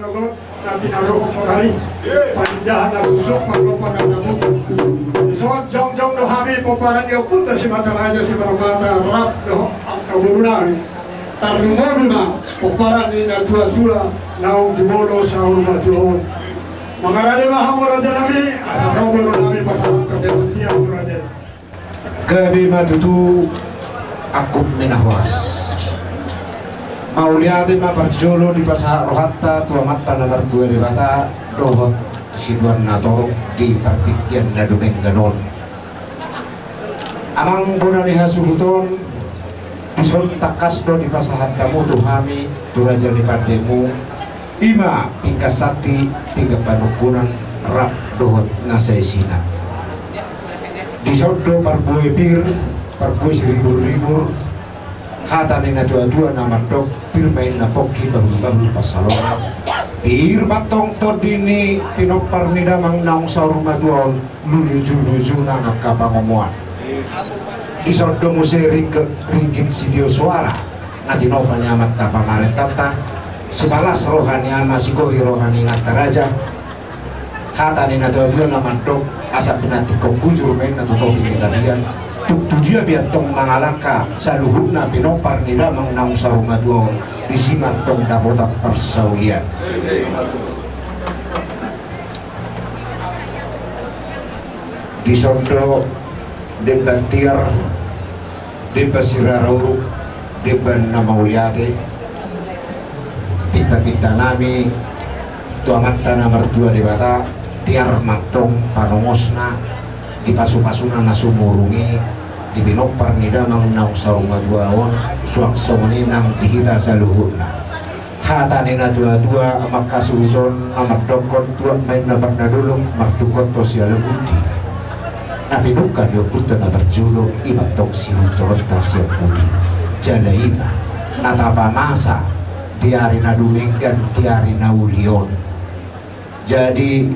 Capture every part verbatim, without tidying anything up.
Nanti na rohok matari, panindahan na susuk, manggopan na namu. Dison jongjong do hami pomparan ni ompunta Simataraja Simarmata rap dohot angka boru nami. Tarlumobi ma pomparan ni natuatua naung jumolo saur matua on. Mangarade ma hamu raja nami, asa ro boru nami pasahat tu Debata, hamu raja. Gabe ma tutu angkup ni na horas. Mauliate ma parjolo dipasahat rohanta tu Amanta na martua Debata dohot tu situan na torop di partingkian na dumenggan on. Amang bona ni hasuhuton, dison tangkas do dipasahat hamu tu hami, tu raja ni pandemu, ima pinggan santi, pinggan panungkunan, rap dohot na saisina. Dison do parbue pir, parbue siriburribur, hata ni natuatua na mandok, pir ma inna pongki, bahulbahul pansalongan. Pir ma antong tondi ni pinompar ni damang naung saur matua on, lujuluju nang angka pangomoan. Dison do muse ringgit, ringgit sitio soara na tinopa ni amanta pamarentanta, sipalas roha ni ama, sigohi roha ni inanta raja. Hata ni natuatua na mandok, asa pinantikhon hujur ma inna tu topi ni tapian. Tung tu dia pe antong mangalangka saluhutna pinompar ni damang naung saur matua on, disi ma antong dapotan parsaulian. Dison do demban tiar, demban sirara uruk, demban na mauliate. Pintapinta nami tu Amanta na martua Debata, tiar ma antong panongosna di pasupasuna na sumurung i, di pinompar ni damang naung saur matua on, suang songon i nang di hita saluhutna. Hata ni natuatua, amang hasuhuton, na mandokkon tuat ma inna parnadolok, martungkot do sialagundi. Na pinungka ni ompunta na parjolo, ima antong sihuntoronta sian pudi. Jala ima na tapamasa di ari na dumenggan, di ari na uli on. Jadi,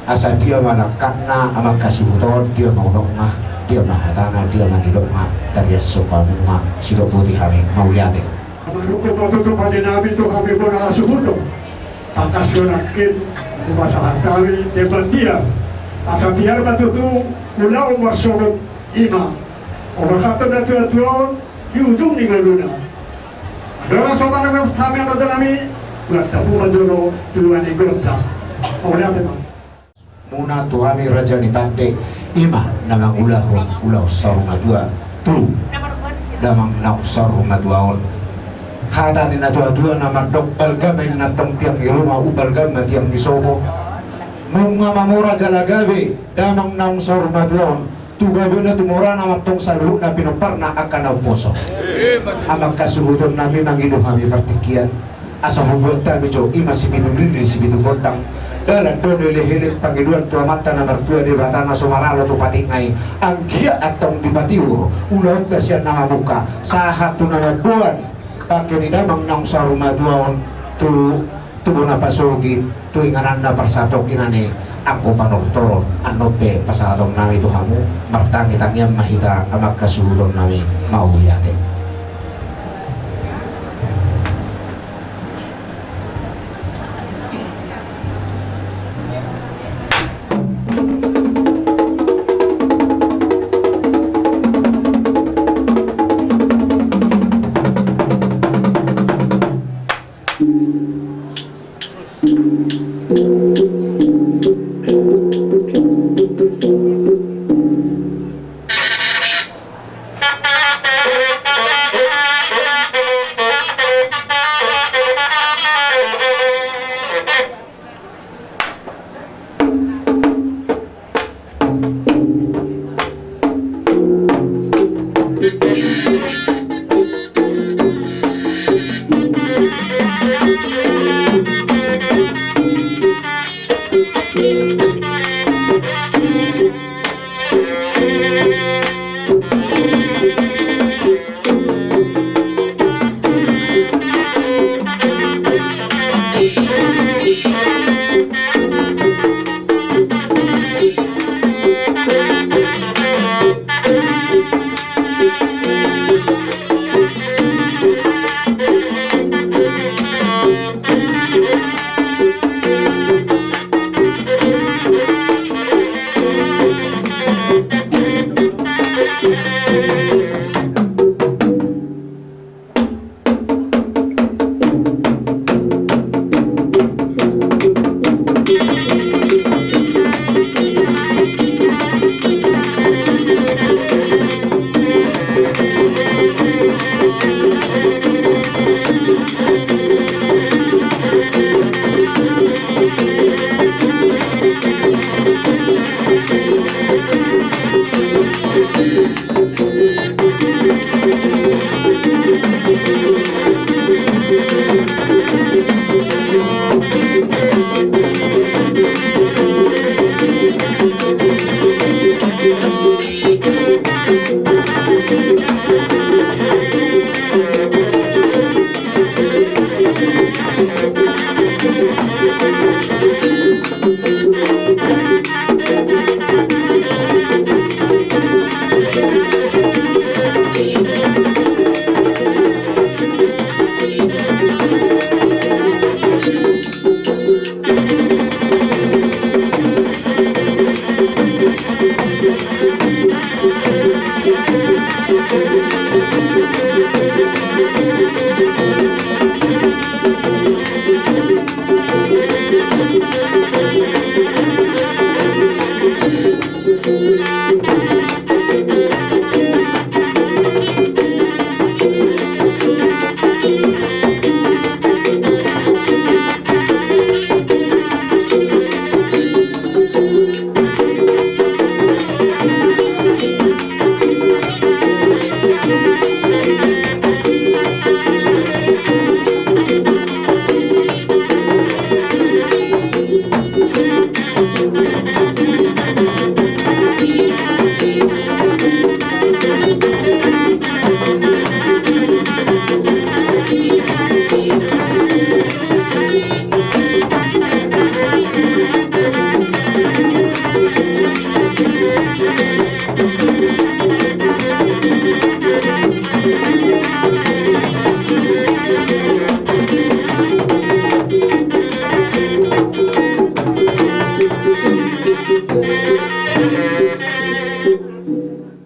asa dia ma langkatna, amang hasuhuton, dia ma unokna, dia ma hatana, dia ma nidokna, tariashon hamu ma, sidok boti hami, mauliate. Manungkun ma tutu pande nami tu hami bona hasuhuton. Tangkas do nangkin hupasahat hami demban tiar. Asa tiar ma tutu ulaon marsogot, ima. Obar hato natuatua on di ujung ni ngoluna. Andorang so manang hami raja nami, buat tapu ma jolo tu luan ni gondang. Mauliate ma. Muna tu hami raja ni pande, ima na mangulahon ulaon saur matua tu damang naung saur matua on. Hata ni natuatua na mandok, balga ma inna antong tiang ni ruma, umbalga ma tiang ni sopo. Nunga mamora jala gabe damang naung saur matua on, tu gabena tu morana ma antong saluhutna pinomparna angka na umposo. Amang hasuhuton nami, mangido hami partingkian, asa hubuat hami jo, ima sipitu lili sipitu gondang. Dalan do ni lehelek pangidoan tu Amanta na martua Debata na so maralo tu patikna i. Anggiat antong dipatiur ulaonta sian na mamungka sahat tu na mamboan bangke ni damang naung saur matua on tu tu bona pasogit, tu ingananna parsahatongkinan i, anggo panortoron. Annon pe pasahaton nami tu hamu, martangitangian ma hita amang hasuhuton nami, mauliate.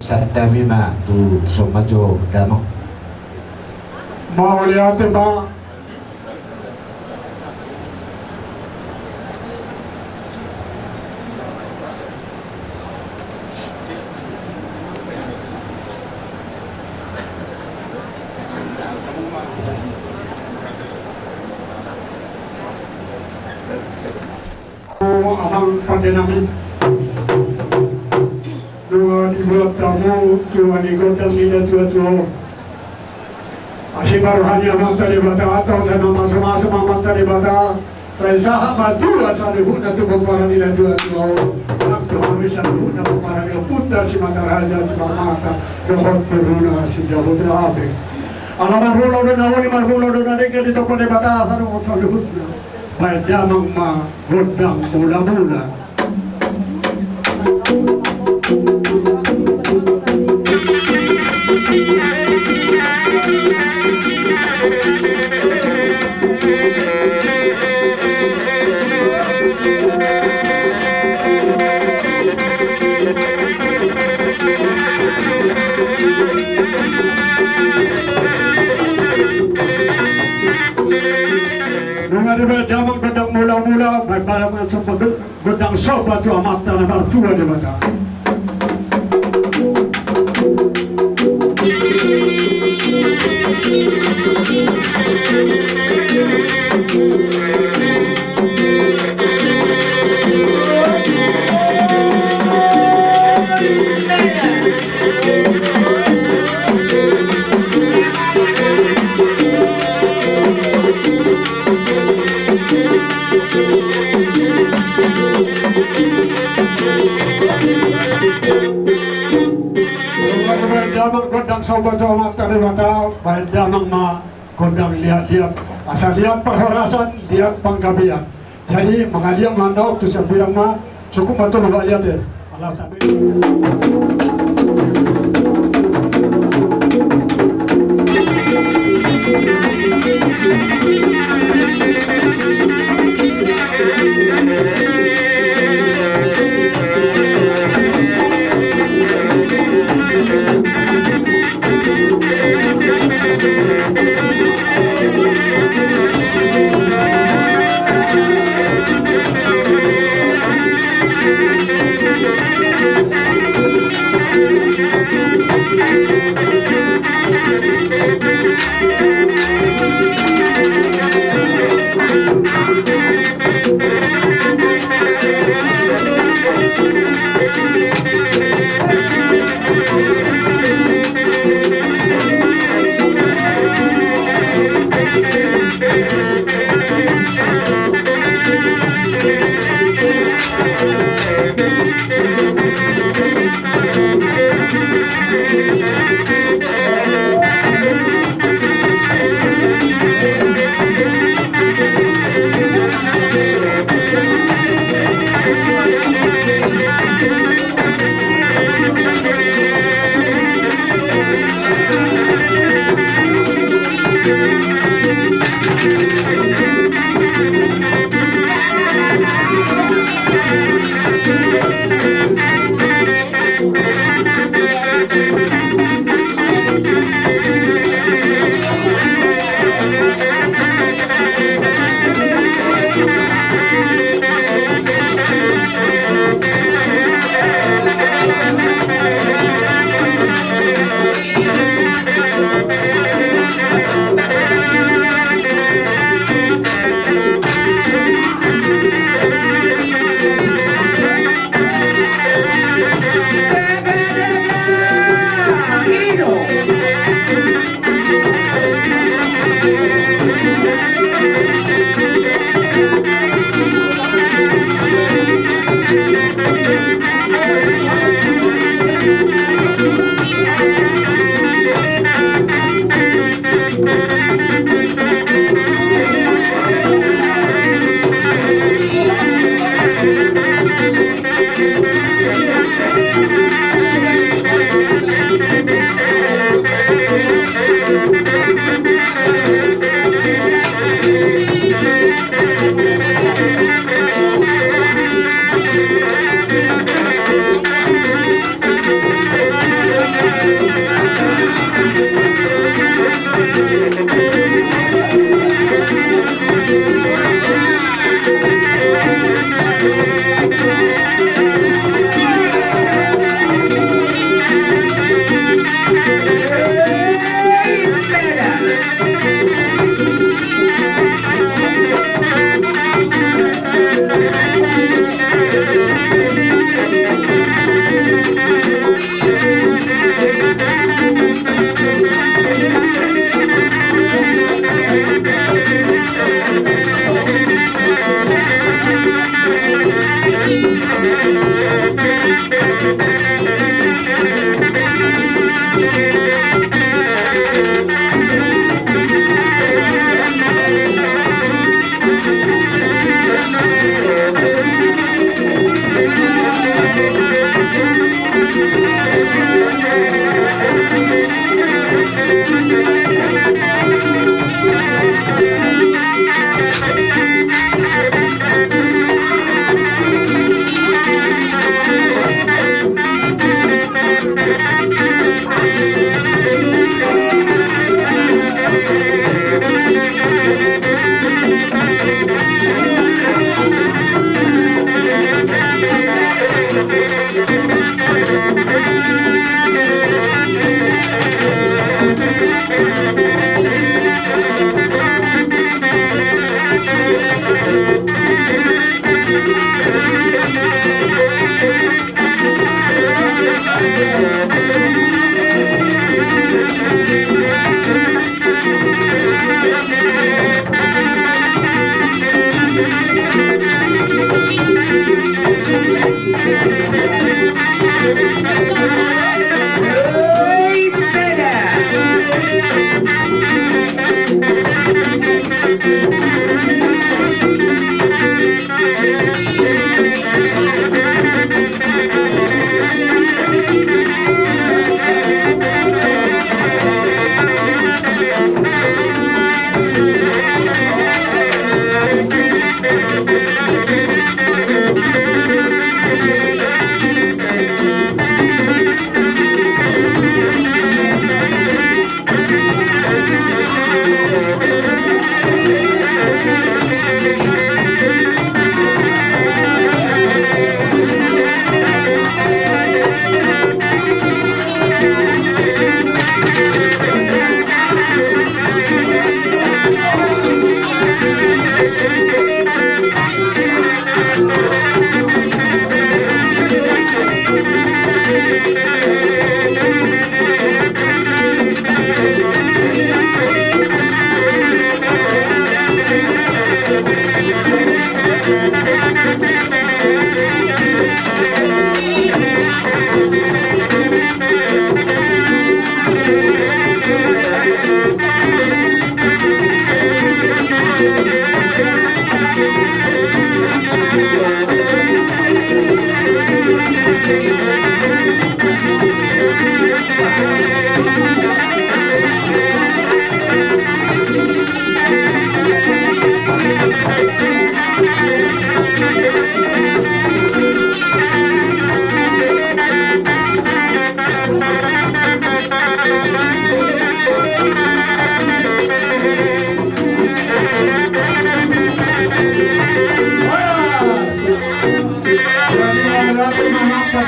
Sandami ma tu, tu son ma jo damang. Mauliate ma. Amang pande nami, nunga dibuat hamu tua ni gondang ni natuatua on. Asi ma roha ni Amanta Debata, tong sai mamasumasu ma Amanta Debata, sai sahat ma tua saluhutna tu pomparan ni natuatua on. Nang tu hami saluhutna pomparan ni ompunta Simataraja Simarmata dohot boruna si Jabodetabek. Ala marmula do na uli, marmula do na denggan, ditompa Debata saluhutna. Baen damang ma gondang mulamula. Nunga dibaen damang gondang mulamula, baen damang somba, gondang somba tu Amanta na martua Debata. Baen damang gondang somba tu Amanta Debata, baen damang ma gondang liatliat, asa liat parhorasan, liat panggabean. Jadi mangaliat ma annon tu sian bidang ma, cukup ma tolu haliat i. Alah, tapi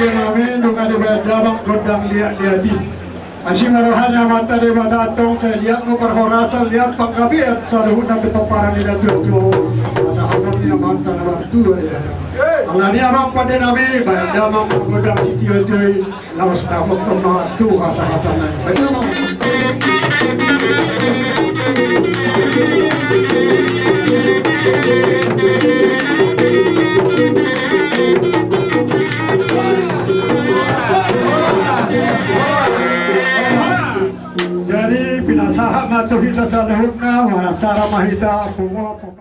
Jadi, nunga dibaen damang gondang liat-liat i. Asi ma roha ni Amanta Debata, antong sai liat ma parhorasan, liat panggabean saluhutna tu pomparan ni natuatua on. Asa hatam ni Amanta na martua Debata. Alani i, amang pande nami, baen damang gondang sitio-tio i. Laos dapothon ma tu hasahatanna i. Jadi pinasahat ma tu hita saluhutna, manacara ma hita punguan.